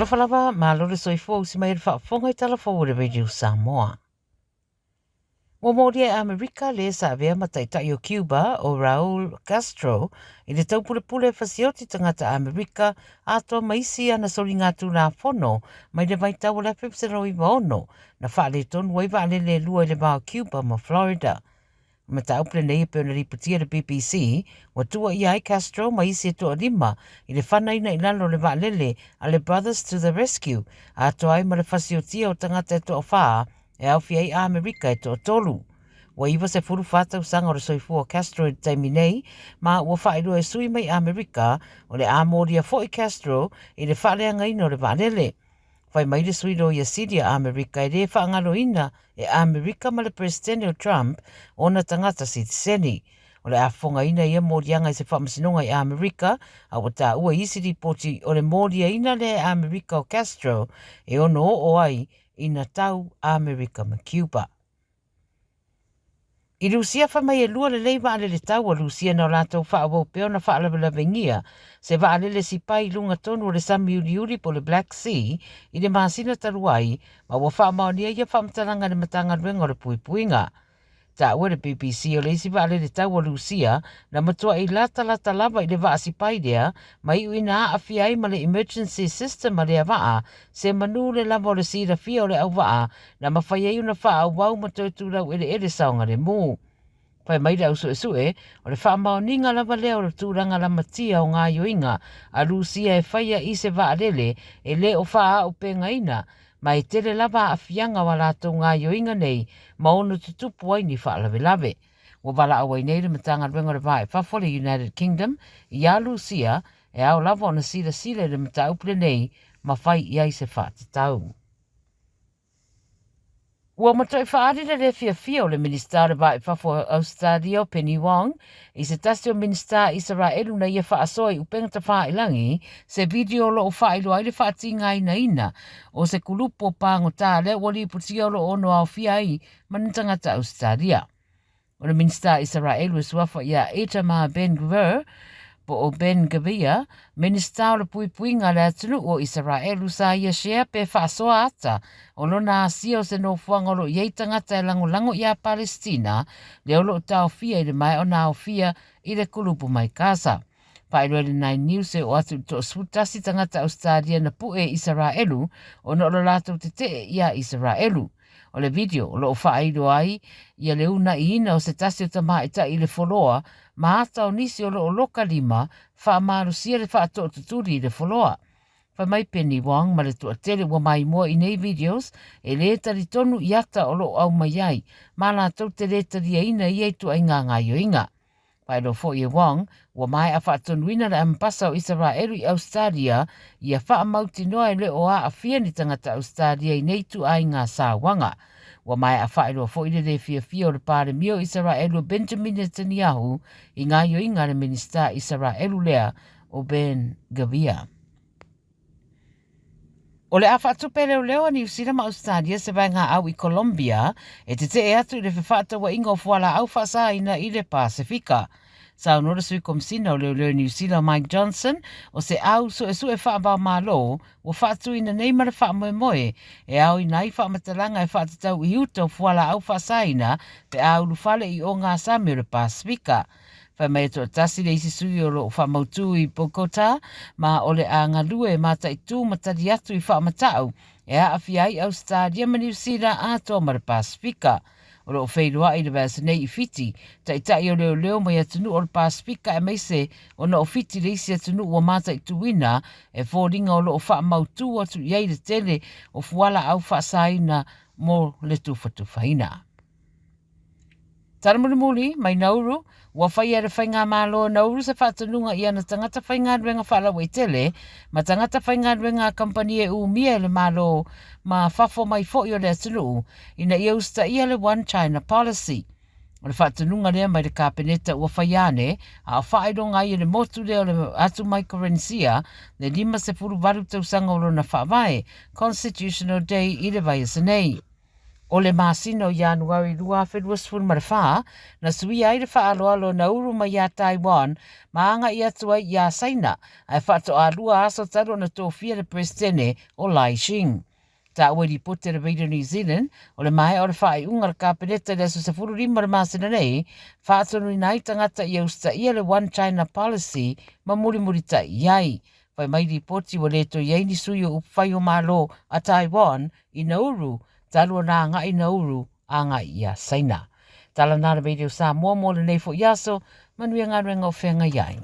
Alofa lava, malo le soifua usi mai e le faafofoga i tala fou o le Radio Samoa. Ua molia e Amerika le sa avea ma taitai o Cuba o Raul Castro i le taupulepule e fasioti tagata Amerika atoa ma isi ana soligatulafono mai le vaitau o le 1996 na faaletonu ai vaalele e lua i le va o Cuba ma Florida. O mataupu lenei e pei ona lipotia e le BBC, ua tuuaia ai Castro ma isi e toalima i le fanaina i lalo o le vaalele a le Brothers to the Rescue, atoa ai ma le fasiotia o tagata e toafā e aofia ai Amerika e toatolu. Ua 94 tausaga o le soifua o Castro i le taimi nei, ma ua faailoa e sui mai Amerika o le a molia foi Castro i le faaleagaina o le vaalele. Fai mai le sui loia sili a Amerika e le faagaloina e Amerika ma le Peresetene o Trump ona tagata sitiseni. O le a fofogaina ia moliaga i se faamasinoga i Amerika, a ua taua i isi lipoti o le moliaina lea e Amerika o Castro e ono oo ai ina tau Amerika ma Cuba. I Rusia fai mai e lua lelei vaalele taua Rusia na o latou faaauau pea ona faalavelavengia se vaalele sipai i luga tonu o le sami uliuli po o le Black Sea i le masina talu ai ma ua faamaonia ia faamatalaga e le Matagaluega o le Puipuiga. Taua e le BBC o le isi vaalele taua Rusia na matuai latalata lava i le vaa sipai lea ma iu ina aafia ai ma le emergency system a lea vaa se manu le lava o le silafia o le auvaa na mafai ai ona faaauau ma toe tulau eleele saogalemu. Fai mai le au suesue, o le faamaoniga lava lea o le tulaga lamatia o gaoioiga a Rusia e faia i se vaalele e le o faaaupegaina, ma e tele lava aafiaga o a latou gaoioiga nei ma ono tutupu ai ni faalavelave. Ua valaau ai nei le Matagaluega o le Va i Fafo a le United Kingdom iā Rusia e ao lava ona silasila i le mataupu lenei ma fai i ai se faatatau. Ua matuai faaali le le fiafia o le Minisita o le Va i Fafo o Ausetalia o Penny Wong i se tasi o Minisita Isaraelu na ia faasoa i upega tafāilagi se video o lo o faailoa ai le faatigainaina o se kulupu o pāgotā lea ua lipotia o lo o ono aofia ai ma ni tagata Ausetalia. O le Minisita Isaraelu e suafa iā Itamar Ben-Gvir, po o Ben Gvir, Minisita o le Puipuiga a le Atunuu o Isaraelu sa ia share pe faasoa ata o lona asia o se nofoaga o lo o i ai tagata e lagolago iā Palestina lea o lo o taofia i le maea ona aofia i le kulupu mai Gaza. Faailoa e le Nine News e oo atu i le 11 tagata Ausetalia na pue i Isaraelu ona o lo latou tetee iā Isaraelu. O le video o lo o faailoa ai ia le uunaiina o se tasi o tamaitai i le foloa ma ata o nisi o lo o loka lima faamalosia le faatootutuli i le foloa. Fai mai Penny Wong ma le toatele ua maimoa i nei videos e lē talitonu i ata o lo o aumai ai ma latou te lē taliaina ia ituaiga gaoioiga. Faailoa foi e Wong, ua maea faatonuina le Ambasa o Isaraelu i Ausetalia ia faamautinoa e le o aafia ni tagata Ausetalia i nei ituaiga sauaga. Ua maea faailoa foi le lē fiafia o le Palemia o Isaraelu o Benjamin Netanyahu i gaoioiga a le Minisita Isaraelu lea o Ben Gvir. O le a faatupe leoleo a Niu Sila ma Ausetalia se vaegaau i Colombia e tetee atu i le fefaatauaiga o fualaau faasaina i le Pasefika. Saunoa le Sui Komisina o Leoleo i Niu Sila Mike Johnson, o se au suesue faava-o-Malo ua faatuina nei ma le faamoemoe e aoina ai faamatalaga e faatatau i uta o fualaau faasaina pe a ulufale i ogasami o le Pasefika. Fai mai e toatasi le isi sui o lo o faamautū i Bogota ma o le a galue e mataitū ma tali atu i faamatau e aafia ai Ausetalia ma Niu Sila atoa ma le Pasefika. O lo o feiloai i le vaiaso nei i Fiti, taitai o leoleo mai atunuu o le Pasefika aemaise ona o Fiti le isi atunuu ua mataituina e foliga o lo o faamautū atu i ai le tele o fualaau faasaina mo le tufatufaina. Tala mulimuli, mai Nauru, ua faia e le Faigamalo o Nauru se faatonuga i ana tagata faigaluega faalauaitele ma tagata faigaluega a kamupani e umia e le Malo ma fafo mai foi o le atunuu ina ia usitaia le One China Policy. O le faatonuga lea mai le Kapeneta ua faia ane, a o faailoga ai e le motu lea o le atu Maikorenisia le 58 tausaga o lona faavae, Constitutional Day, i le vaiaso nei. O le masina o Ianuari 2024, na suia ai le faaaloalo a Nauru mai ia Taiwan ma agai atu ai iā Saina, ae faatoa 2 aso talu ona tofia le Peresetene o Lai Ching. Taua i lipoti a le Radio New Zealand, o le maea o le faaiuga a le Kapeneta i le aso 15 o le masina nei, faatonuina ai tagata ia usitaia le One China Policy ma mulimulitai i ai. Fai mai lipoti ua le toe i ai ni sui o upufai o Malo a Taiwan i Nauru talu ona agai Nauru agai ia Saina. Tala na le Radio Samoa mo lenei foi aso, manuia galuega o feagai ai.